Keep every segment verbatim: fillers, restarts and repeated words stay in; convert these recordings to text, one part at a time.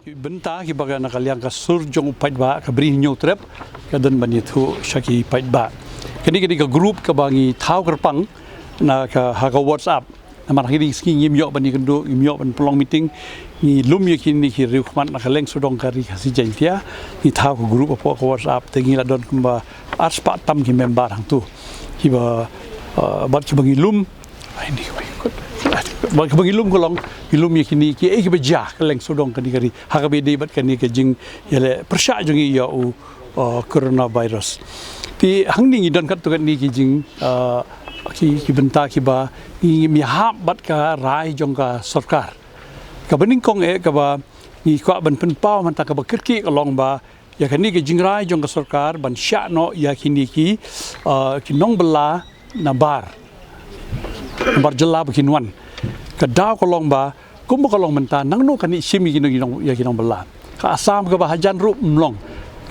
Bynta kiba ka na ka liang ka sur jong u paidbah, ka Bri Hynñiewtrep, ka don ban ïathuh sha ki paidbah. Kane ka dei ka group kaba ngi thaw kyrpang na ka, ha ka WhatsApp. Namar ha kine ki sngi ngim ïoh ban ïakynduh, ngim ïoh ban pynlong meeting, ngi lum ïa kine ki riewkhmat na ka leng sawdong ka Ri Khasi Jaiñtia, ngi thaw ka group hapoh ka WhatsApp, te ngi la don kumba ar spah tam ki member hangto. Kiba, uh, bad kiba ngi lum, ai, ni, bad kiba ngi lum ka long, ngi lum ïa kine kiei kiba jia ka leng sawdong kane ka ri, ha kaba ïadei bad kane ka jingïaleh pyrshah jong ngi ïa u, uh, coronavirus. Te hangne ngi don katto katne ki jing, uh, ki, ki bynta kiba ngi, ngi hap bad ka rai jong ka sorkar. Kaba nyngkong eh kaba ngi kwah ban pynpaw mynta kaba kyrkieh ka long ba ïa kane ka jingrai jong ka sorkar ban shah noh ïa kine ki, uh, ki nongbylla na bar, na bar jylla ba kin wan. Ka daw ka long ba kumba ka long mynta, nangno kan ïa shim ïa ki nong, ïa ki nongbylla. Ka Assam kaba hajan ruh ym long,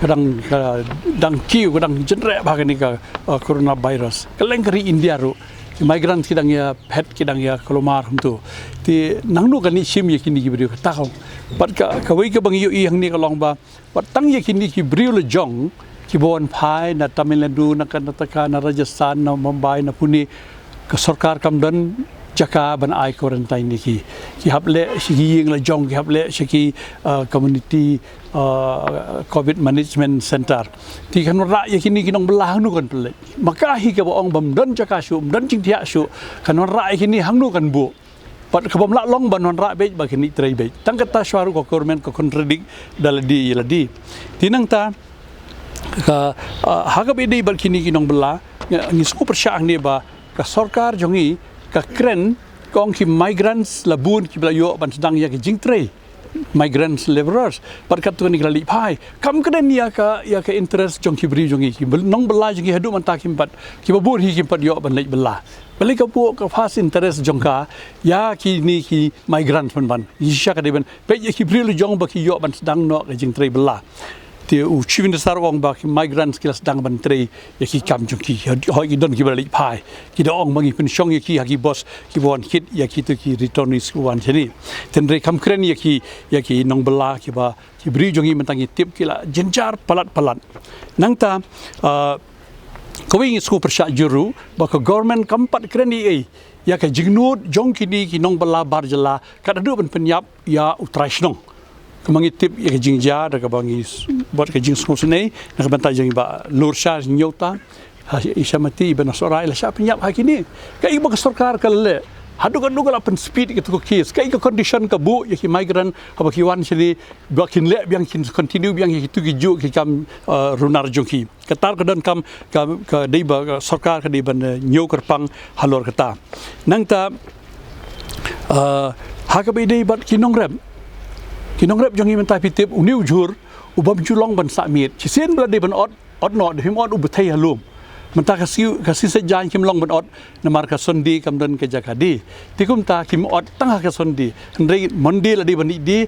ka dang, ka dang kiew, ka dang jynreh bha kane ka, uh, coronavirus. Ka leng ka ri India ruh, ki migrant ki dang ïa phet, ki dang ïa kulmar hangto. Te nangno kan ïa shim ïa kine ki briew, kata ka. Bad ka, kawei kaba ngi ïohi hangne ka long ba wat tang ïa kine ki briew la jong kiba wan phai na Tamil Nadu, na Karnataka, na Rajasthan, na Mumbai, na Pune, ka sorkar kam don jaka ban ai quarantine ïa ki. Ki hap leh sha ki ïing la jong, ki hap leh sha ki, uh, community, uh, covid management center. Te kan wanrah ïa kine ki nongbylla hangno kan pynleit? Ma ka hi kaba ong bym don jaka shuh, ym don jingthiah shuh, kan wanrah ïa kine hangno kan buh? Bad ka bym lah long ban wanrah beit ba kin ïatrei beit. Tang kata shuwa ruh ka government ka contradict da lade ïa lade. Te nangta ka, ah, ha kaba ïadei bad kine ki nongbylla, ngi, ngi sngewpyrshah hangne ba ka sorkar jong ngi ka kren, ka ong ki migrants la bun kiba la ïoh ban sdang ïa ka jingtrei, migrants laborers. Bad katto katne ki la leit phai. Kam kren ïa ka, ïa ka interest jong ki briew jong ngi, ki nongbylla jong ngi haduh mynta kim pat, kiba bun hi kim pat ïoh ban leit bylla. Balei ka buh ka first interest jong ka ïa kine ki migrant pynban? Shisha ka dei ban peit ïa ki briew la jong ba ki ïoh ban sdang noh ka jingtrei bylla. Te u Chief Minister u ong ba ki migrants ki la sdang ban trei ïa ki kam jong ki. Hooid, ki don kiba la leit phai. Ki da ong ba ngi pynshong ïa ki ha ki bus kiba wan kit ïa kito ki returnees kiba wan shane. Hynrei kam kren ïa ki, ïa ki nongbylla kiba, ki briew jong ngi mynta ngi tip ki la jynjar palat palat. Nangta, ah, kawei ngi sngewpyrshah jur ruh ba ka government kam pat kren ei ei ïa ka jingnud jong kine ki nongbylla bar jylla, kat haduh ban pynïap ïa u trai shnong. Kumba ngi tip ïa ka jingjia da kaba ngi s-, bad ka jingsngewsynei na ka bynta jong i Bah Lursha Hynñiewta, ha, i Shamati, i Bah Sohra, i la shah pynïap ha kine. Kaei ba ka sorkar ka la leh? Haduh katno ka la pynspeed ïa kato ka case? Kaei ka condition ka buh ïa ki migrant haba ki wan shane ba kin leh biang, kin continue biang ïa kito ki juh ki kam, eh, runar jong ki? Kata ka donkam ka, ka dei ba ka sorkar ka dei ban, eh, ñiew kyrpang halor kata. Nangta, eh, ha kaba ïadei bad ki nongrep. Ki nongrep jong ngi mynta phi tip une u jhur u bym ju long ban sah miet. Shisien ba la dei ban ot, ot noh, da phim ot u bthei ha lum. Mynta ka sngi, ka sngi Saitjaiñ kim long ban ot, namar ka Sunday kam don ka jaka die. Te kumta kim ot tang ha ka Sunday. Hynrei Monday la dei ban ïaid die,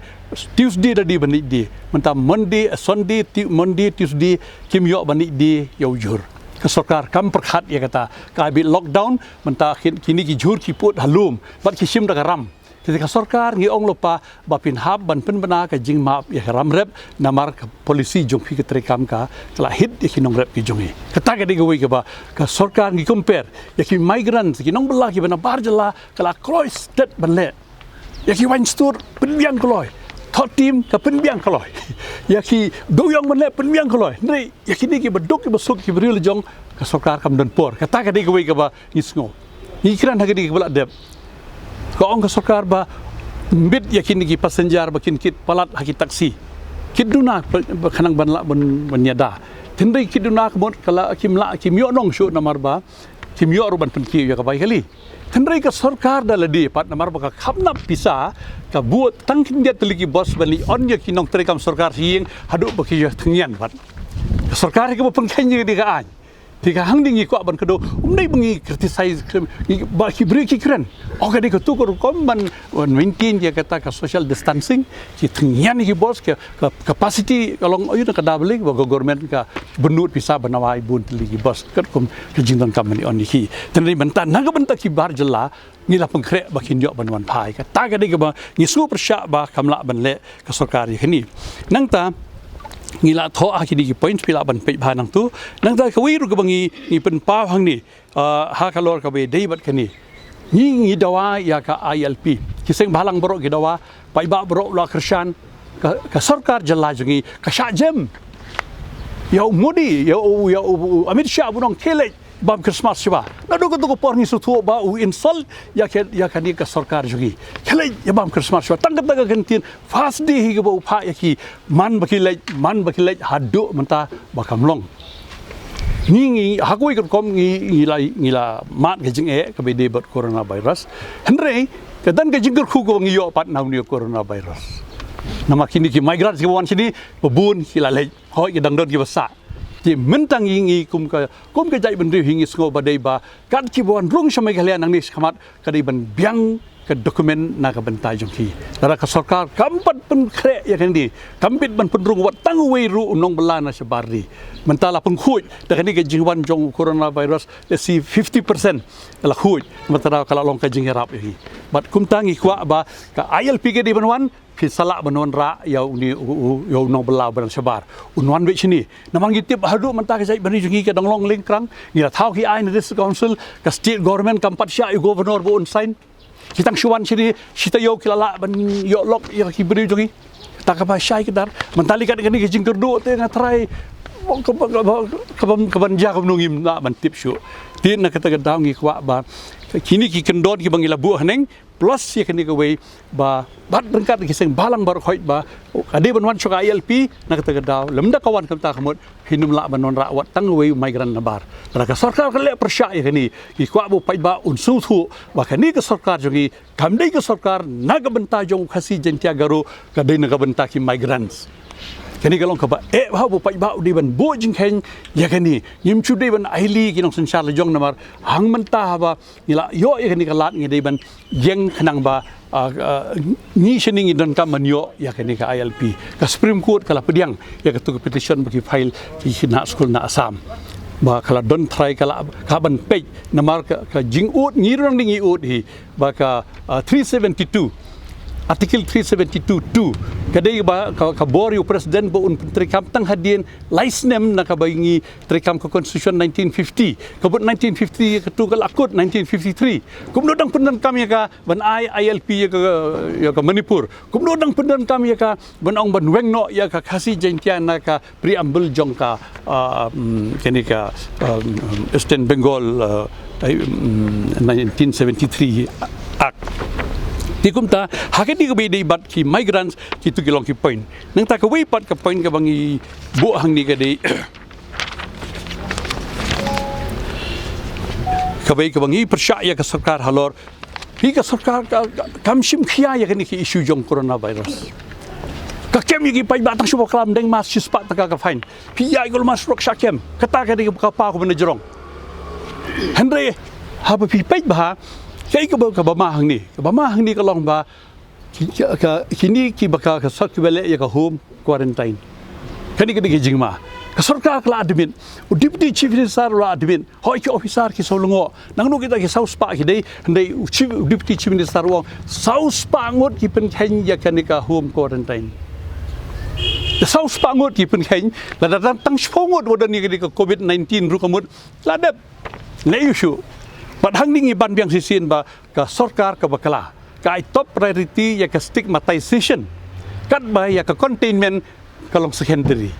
Tuesday la dei ban ïaid die. Mynta Monday, eh, Sunday, Tu-, Monday, Tuesday kim ïoh ban ïaid die ïa u jhur. Ka sorkar kam pyrkhat ïa kata. Ka bit lockdown, mynta kin-, kine ki jhur ki pud ha lum bad ki shim da ka ram. Te ka sorkar ngi ong lypa ba phin hap ban pynbna ka jingmap ïa ka ram rep, namar ka policy jong phi ka treikam ka, ka la hit ïa ki nongrep ki jong ngi. Kata ka dei kawei kaba ka sorkar ngi compare ïa ki migrant, ki nongbylla kiba na bar jylla, ka la kloi stet ban leh. Ïa ki Wainstur pynbiang kloi. Thotim ka pynbiang kloi. Ïa ki dewïong ban leh pynbiang kloi. Hynrei ïa kine kiba duk kiba suk ki briew la jong, ka sorkar kam don por. Kata ka dei kawei kaba ngi sngew. Ngi kren ha kane kaba la dep. Ka ong ka sorkar ba mbit ïa kine ki passenger ba kin kit palat ha ki taxi. Kit duna ba, ba khnang ban lah ban, ban ïada. Hynrei kit duna ka mut ka la kim lah, kim ïoh nong shuh namar ba kim ïoh ruh ban pynkiew ïa ka bai kali. Hynrei ka sorkar da lade pat namar ba ka kham nap pisa, ka buh tang khyndiat tylli ki bus ban leit on ïa ki nongtreikam sorkar sha ïing haduh ba ki ïa thngian pat. Ka sorkar hi kaba pynkheiñ ïa ka dei ka aiñ. Te ka hangne ngi kwah ban kdew, ym dei ba ngi criticize, ngi, ba ki briew ki kren. Oh, ka dei katu ka rukom ban, ban maintain ïa kata ka social distancing, ki tyngian ïa ki bus, ka, ka capacity ka long, ïa ka doubling, ba ka government ka bynnud pisa ban wai bun tylli ki bus. Katkum ka jingdonkam ban ïoh ïa ki. Te hynrei mynta na ka bynta ki bar jylla, ngi la pynkhreh ba kin ïoh ban wan phai. Kata ka dei kaba ngi sngewpyrshah ba kam lah ban leh ka sorkar ïa kane. Nangta ngi la thoh ha kine ki point phi lah ban peit bha nangtu. Nangta kawei ruh kaba ngi, ngi pynpaw hangne, ah, ha ka lor kaba dei bad kane. Ngi, ngi dawa ïa ka I L P. Ki seng bhalang baroh ki dawa, paidbah baroh la kyrshan, ka, ka sorkar jylla jong ngi ka shah jem ïa u Modi, ïa u, ïa u Amit Shah, ba u ong khie leit bam Christmas shuwa. Naduh kato ka por ngi sngewthuh ba u insult ïa ka, ïa kane ka sorkar jong ngi. Khie leit ïa bam Christmas shuwa. Tang kata ka kyntien, first day hi kaba u phah ïa ki, man ba ki leit, man ba ki leit, haduh mynta ba kam long. Ngi, ngi, ha kawei ka rukom ngi, ngi la, ngi la mad ka jingeh kaba dei bad coronavirus. Hynrei ka don ka jingkyrkhu kaba ngi ïoh pat na une u coronavirus. Namar kine ki migrants kiba wan shane, ba bun ki la leit. Hooid, ki dang don kiba sah. Te mynta ngi, ngi kum ka, kum ka jaitbynriew hi ngi sngew ba dei ba kat kiba wan rung sha Meghalaya nangne shakhmat, ka dei ban biang ka document na ka bynta jong ki. Lada ka sorkar kam pat pynkhreh ïa kane, kam bit ban pynrung wat tang uwei ruh u nongbylla na shabar ri. Mynta la pynkhuid da kane ka jingwan jong u coronavirus, let's say fifty percent la khuid. Mynta ka la long ka jingïarap ïa ki. Bad kumta ngi kwah ba ka I L P ka dei ban wan, phi sa lah ban wanrah ïa une u, u, ïa u nongbylla ba dang shabar. Un wan beit shane. Namar ngi tip haduh mynta ka jaitbynriew jong ngi ka dang long lyngkrang. Ngi la thaw ki aiñ na District Council, ka State Government kam pat shah ïa u Governor ba un sign. Ki tang shu wan shane, shi taïew ki la lah ban ïoh lok ïa ki briew jong ngi. Kata kaba shai kdar. Mynta lei kat kane ka jingkyrduh te nga tharai, ka, ka, ka, ka, ka ban jia kumno ngim lah ban tip shuh. Te na kata ka daw ngi kwah ba kine ki kyndon kiba ngi la buh haneng, plus ïa kane kawei ba bad ryngkat ki seng bhalang baroh khoit ba ka dei ban wan sha ka I L P, na kata ka daw lymda ka wan kumta ka mut, phin ym lah ban wanrah wat tang uwei u migrant nabar. Lada ka sorkar ka leh pyrshah ïa kane, ngi kwah ba u paidbah un sngewthuh ba kane ka sorkar jong ngi kam dei ka sorkar na ka bynta jong u Khasi Jaiñtia Garo, ka dei na ka bynta ki migrants. Kane ka long kaba eh bha ba u paidbah u dei ban buh jingkheiñ ïa kane. Ngim shu dei ban ailad ki nongsynshar la jong namar hangta mynta haba ngi la ïoh ïa kane ka lad ngi dei ban ïeng khnang ba, ah, ah, ngi shane ngi donkam ban ïoh ïa kane ka I L P. Ka Supreme Court ka la pdiang ïa katu ka petition ba ki file ki khynnah skul na Assam. Ba ka la don trai ka la, ka ban peit namar ka, ka jingud ngi ruh ngi ud hi ba ka, ah, three seventy-two, Article three seventy-two two, ka dei ba ka, ka bor ïa u President ba un pyntreikam tang hadien lai snem na kaba ngi treikam ka Constitution nineteen fifty. Ka mut nineteen fifty katu ka la kut nineteen fifty-three. Kumno dang pyndonkam ïa ka ban ai I L P ïa ka, ïa ka Manipur. Kumno dang pyndonkam ïa ka ban ong ban weng noh ïa ka Khasi Jaiñtia na ka preamble jong ka, ah, mm, kane ka, um, Eastern Bengal, ah, ai, mm, nineteen seventy-three Act. Te kumta, ha kane kaba dei bad ki migrants, kitu ki long ki point. Nangta kawei pat ka point kaba ngi buh hangne ka dei kawei kaba ngi pyrshah ïa ka sorkar halor. Hi ka sorkar ka, ka, kam shim khia ïa kane ka issue jong coronavirus. Ka kem ïa ki paidbah tang shu baklam deng mask shispah tyngka ka fine. Phi ïai kol mask rok sha kem. Kata ka dei ka paw kaba na jrong. Hynrei haba phi peit bha, kaei kaba, kaba ma hangne. Kaba ma hangne ka long ba ki, ka, ka, kine kiba ka, ka sot kiba leh ïa ka home quarantine. Kane ka dei ka jingma. Ka sorkar ka la admit. U Deputy Chief Minister u la admit. Hooid ki officer ki saw lyngngoh. Nangno kita ki saw spah ki dei, hynrei u Chief, u Deputy Chief Minister u ong saw spah ngut ki pynkheiñ ïa kane ka home quarantine. Saw spah ngut ki pynkheiñ, lada tang, tang shiphew ngut wa don ïa kane ka covid nineteen ruh ka mut la dep. Leh ïa u shuh. Bad hangne ngi ban biang shisien ba ka sorkar kaba kylla ka ai top priority ïa ka stigmatization. Katba ïa ka containment ka long secondary.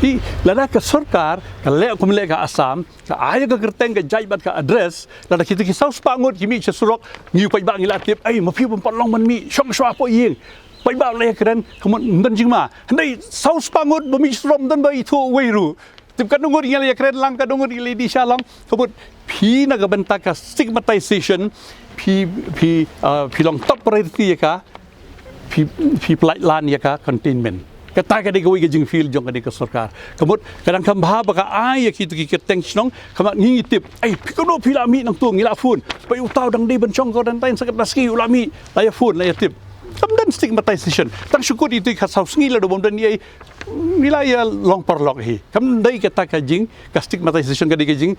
Hi, lada ka sorkar ka leh kum leh ka Assam, ka ai ka kyrteng, ka jait bad ka address, lada kita ki saw spah ngut ki mih sha surok, ngi u paidbah ngi la tip, ai, ma phi bym pat long ban mih, shong shuwa hapoh ïing. Paidbah la ïakren, ka mut ym don jingma. Hynrei saw spah ngut ba mih sha surok ym don ba ithuh uwei ruh. Tip katno ngut ngi la ïakren lang, katno ngut ngi la ïadie sha lang. Ka mut phi na ka bynta ka stigmatization, phi, phi, ah, phi long top priority ïa ka, phi, phi pynlait lan ïa ka containment. Kata ka dei kawei ka jingfeel jong kane ka sorkar. Ka mut ka dang kham bha ba ka ai ïa kito ki kyrteng shnong, ka mut ngi ngi tip, "Ai, phi kumno phi la mih nangto, ngi la phone." Peit uta u dang dei ban shong quarantine sa katno sngi, u la mih, la ïa phone, la ïa tip. Kam don stigmatization. Tang shu kut ïa kito ki khatsaw sngi lada bym don ei, ngi la ïa long paralok hi. Kam dei kata ka jing, ka stigmatization ka dei ka jing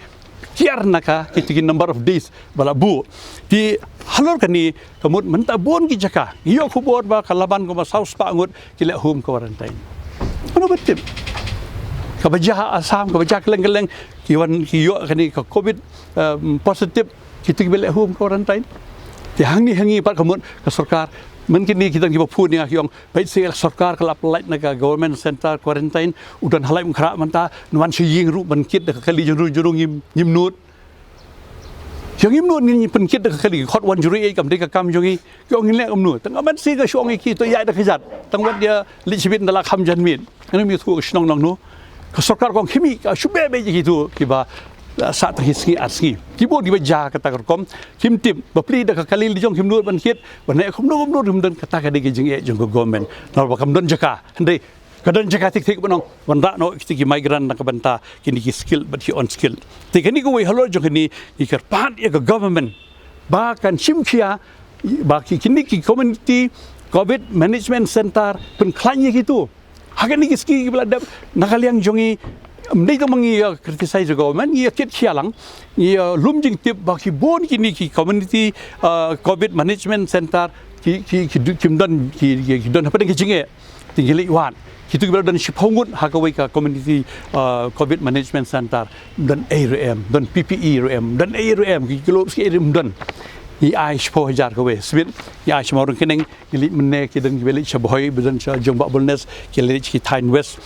kiar na ka, kito ki number of days ba la buh. Te halor kane, ka mut mynta bun ki jaka ngi ïoh khubor ba ka la ban kumba saw spah ngut ki leh home quarantine. Mano ba tip? Kaba jia ha Assam, kaba jia kylleng kylleng, ki wan ki ïoh kane ka covid, um, positive, kito kiba leh home quarantine. Te hangne hangne pat ka mut ka sorkar, man kine ki don kiba phone ïa nga ki ong, peit seh, ka sorkar ka la pyllait na ka government center quarantine, u don ha Laitumkhrah mynta, ngan wan sha ïing ruh ban kit da ka kali jong ruh, jong ruh ngim, ngim nud. Jong ngim nud, ngin pynkit da ka kali, khot wan juri ei, kam dei ka kam jong ngi. Ki ong ngin leh kumno. Tang amat seh ka shu ong ïa ki, to ïaid da ka kjat. Tang wat ïa leit shibit da la kham janmiet. Ngan ym ïathuh ka shnong nongno. Ka sorkar ka ong khie mih, ka shu beh beh ïa kito kiba, ah, sah tang hi sngi ar sngi. Ki bun kiba jia kata ka rukom, kim tip, bapli da ka kali la jong kim nud ban kit, ban leh kumno kumno ruh ym don. Kata ka dei ka jingeh jong ka government. Namar ba kam don jaka. Hynrei ka don jaka thik thik ban ong, wanrah noh kito ki migrant na ka bynta kine ki skilled bad ki unskilled. Te kane kawei halor jong kane, ngi kyrpad ïa ka government ba kan shim khia ba ki, kine ki community covid management center, pynkhlaiñ ïa kito. Ha kane ki sngi kiba la dep, na ka liang jong ngi, ym dei tang ba ngi ïa criticize ka government, ngi ïa kit khia lang, ngi ïa lum jingtip ba ki bun kine ki community, ah, covid management center, ki, ki, ki du-, kim don, ki, ki, ki don hapdeng ka jingeh. Te ngi leit wad. Kito kiba la don shiphew ngut ha kawei ka community, ah, covid management center, ym don ei ruh em, ym don P P E ruh em, ym don ei ruh em, ki gloves ki ei ruh ym don. Ngi ai shiphew hajar kawei. Sbit, ngi ai sha Mawryngkneng, ngi leit mynne, ki don kiba leit sha Bhoi, ba don sha Jongbah Bollnest, ki leit sha ki thaiñ West,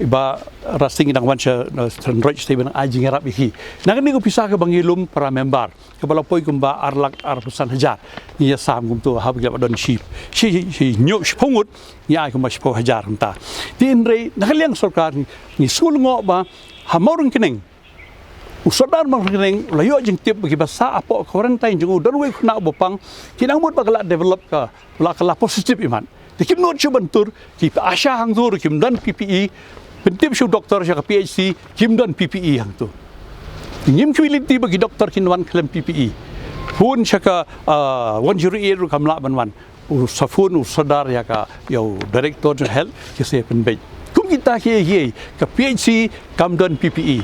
Bah Rasting ki dang wan sha, uh, Trendroit shatei ban ai jingïarap ïa ki. Na kane ka pisa kaba ngi lum para member, kaba la poi kumba ar lak arphew san hajar. Ngi ïa sam kumto, haba ki la don shi, shi, shi, hynñiew, shiphew ngut, ngi ai kumba shiphew hajar kumta. Te hynrei na ka liang sorkar, ngi sngewlyngngoh ba ha Mawryngkneng, u sordar Mawryngkneng u la ïoh jingtip ba kiba sah hapoh quarantine jong u don uwei u khynnah uba pang, ki nang mut ba ka la develop, ka la, ka la positive imat. Te kim nud shuh ban tur, ki ASHA hangto ruh kim don P P E, pyntip sha u doktor sha ka P H C, kim don P P E hangto. Ngim kwah lynti ba ki doktor kin wan khlem P P E. Phone sha ka, ah, one zero eight ruh kam lah ban wan. U sa phone u sordar ïa ka, ïa u director jong health, ki sa pynbeit. Kum kita kiei kiei, ka P H C kam don P P E.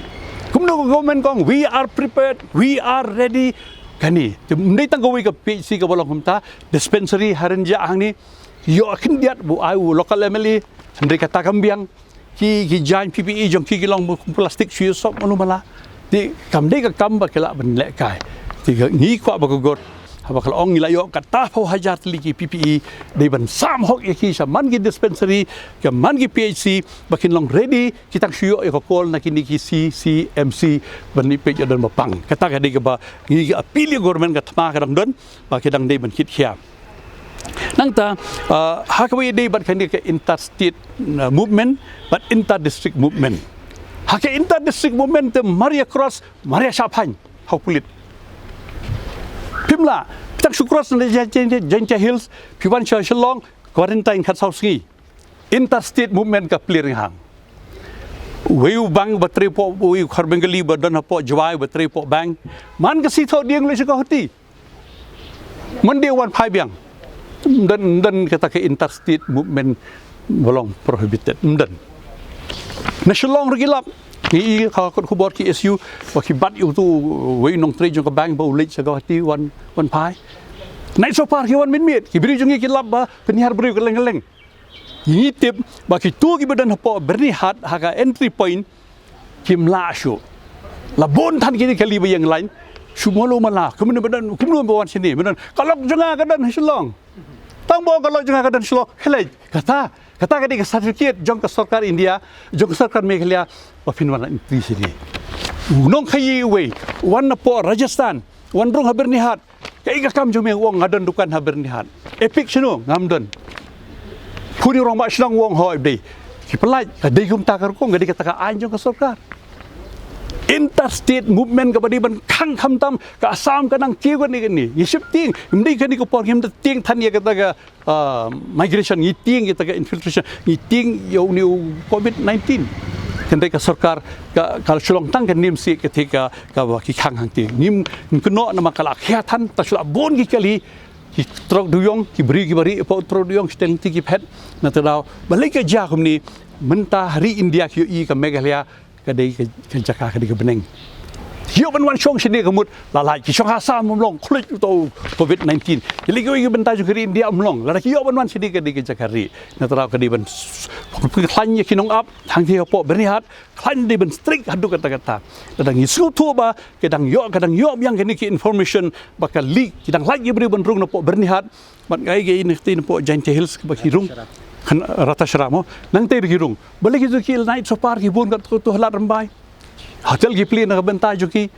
Kumno ka government ka ong, "We are prepared, we are ready." Kane, te ym dei tang kawei ka P H C kaba long kumta, dispensary ha Rynjah hangne, ïoh khyndiat ba u ai u local M L A, hynrei kata kam biang. Ki, ki jaiñ P P E jong ki, ki long plastik shu ïa sop malu mala. Te kam dei ka kam ba ki lah ban lehkai. Te ka, ngi kwah ba ka gor, haba ka la ong ngi la ïoh kata phew hajar tylli ki P P E, dei ban sam hok ïa ki sha man ki dispensary, sha man ki P H C, ba kin long ready, ki tang shu ïoh ïa ka call na kine ki C C M C, ban ïa peit ïa don ba pang. Kata ka dei kaba ngi appeal ïa government, ka thma ka dang don, ba ki dang dei ban kit khia. Nangta, ah, ha kawei dei bad kane ka interstate, ah, movement, bad interdistrict movement. Ha ka interdistrict movement te mar ïa cross, mar ïa shah phaiñ ha u pulit. Phim lah, phi tang shu cross na Jaintia, Jaintia Hills, phi wan sha Shillong, quarantine khatsaw sngi. Interstate movement ka plie rynghang. Uwei u bang ba trei hapoh, uwei u Khar Bengali ba don hapoh Jowai ba trei hapoh bank. Man ka sngi thoh dieng leit sha Guwahati. Mynta wan phai biang. Ym don, ym don kata ka interstate movement ba long prohibited. Ym don. Na Shillong ruh ki lap. Ngi ïohi ha kot khubor ki S U, ba ki bat ïa uto uwei u nongtrei jong ka bank ba u leit sha Guwahati wan, wan phai. Night sweeper ki wan mynmiet. Ki briew jong ngi ki lap ba pynhiar briew kylleng kylleng. Ngi tip ba kito kiba don hapoh Byrnihat ha ka entry point kim lah shuh. La bun than kine ki kali ba ïeng line. Shu malu mala. Kumno ba don, kumno ba wan shane, ba don. Ka lok jong nga ka don ha Shillong. Tang ba ka lok jong nga ka don Shillong. Khlem kata, kata ka dei ka certificate jong ka sorkar India, jong ka sorkar Meghalaya, ba phin wan entry shane. U nongkhaïi uwei, wan napoh Rajasthan, wan rung ha Byrnihat, kaei ka kam jong me? U ong nga don dukan ha Byrnihat. Epic shano? Ngam don. Phone ïa u rangbah shnong, u ong hooid dei. Ki pyllait, ka dei kumta ka rukom, ka dei kata ka aiñ jong ka sorkar. interstate movement kaba dei ban khang khamtam, ka Assam ka nang kiew kane kane. Ngi shim tieng, ym dei kane ka por ngim da tieng than ïa kata ka, ah, migration, ngi tieng ïa kata ka infiltration, ngi tieng ïa une u covid nineteen. Hynrei ka sorkar ka, ka shu long tang ka niam sih kata ka, kaba ki khang hangta. Ngim, ngim kynnoh namar ka la khia than, ta shu la bun ki kali, ki trok dewïong, ki briew kiba rieh hapoh trok dewïong, shiteng lynti ki phet. Na kata ka daw, balei ka jia kumne, mynta ha ri India ki ïohi ka Meghalaya ka dei ka, ka jaka ka dei ka bneng. Ki ïoh ban wan shong shane ka mut, la lait ki shong ha Assam, ym long, khluit uto u covid nineteen. Ki leit kiwei ki bynta jong ka ri India, ym long, lada ki ïoh ban wan shane ka dei ka jaka rieh. Na kata ka daw ka dei ban s-, s-, khlaiñ ïa ki nongap, hangta hapoh Byrnihat, khlaiñ dei ban strict haduh katta katta. Lada ngi sngewthuh ba ki dang ïoh, ki dang ïoh biang kine ki information ba ka leak, ki dang lait ki briew ban rung napoh Byrnihat, bad ngi ïohi nangta napoh Jaintia Hills ba ki rung. Kan Ratashra mo, nangta ruh ki rung. Balei kito ki la lait so far, ki bun katto katne ha Lad Rymbai. Hotel ki plie na ka bynta jong ki,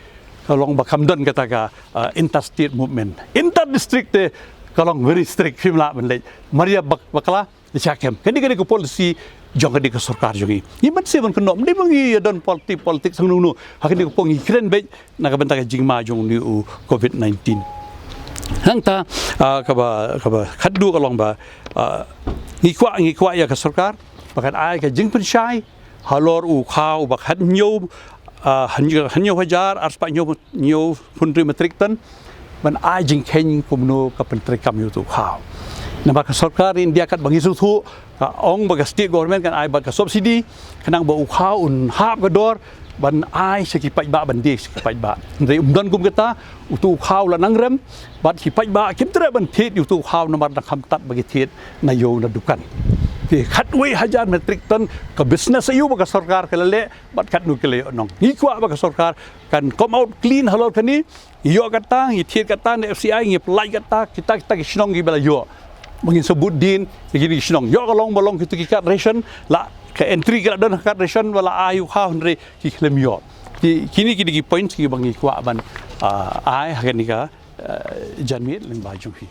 ka long ba kam don kata ka, ah, interstate movement. Inter district te ka long very strict, phim lah ban leit. Mar ïa bak-, bakla, da shah kem. Kane, kane ka policy jong kane ka sorkar jong ngi. Ngi mynsiem ban kynnoh, ym dei ba ngi ïa don politik, politik sang uno uno. Ha kane ka por ngi kren beit na ka bynta ka jingma jong une u covid nineteen. Nangta, ah, kaba, kaba khatduh ka long ba, ah, ngi kwah, ngi kwah ïa ka sorkar ba kan ai ka jingpynshai halor u khaw ba khathynñiew, ah, hynñiew, hynñiew hajar arspah hynñiew, hynñiewphew hynriew metric ton, ban ai jingkheiñ kumno ka pyntreikam ïa uto u khaw. Namar ka sorkar India katba ngi sngewthuh, ka ong ba ka state government kan ai bad ka subsidy, khnang ba u khaw un hap ka dor, ban ai sha ki paidbah, ban die sha ki paidbah. Hynrei ym don kum kata, uto u khaw la nang rem, bad ki paidbah kim treh ban thied ïa uto u khaw namar dang kham tad ba ki thied na ïew na dukan. Te khatwei hajar metric ton ka business aïu ba ka sorkar ka la leh, bad katno ki la ïoh nong. Ngi kwah ba ka sorkar kan come out clean halor kane, ngi ïoh kata, ngi thied kata na F C I, ngi pyllait kata, kita, kita ki shnong kiba la ïoh. Ba ngin sa bud dien ïa kine ki shnong. Ïoh ka long ba long kito ki card ration, la ka entry ka la don ha card ration ba la ai u khaw, hynrei ki khlem ïoh. Ki, kine ki dei ki points kiba ngi kwah ban, ah, ai ha kane ka, ah, janmiet lyngba jong phi.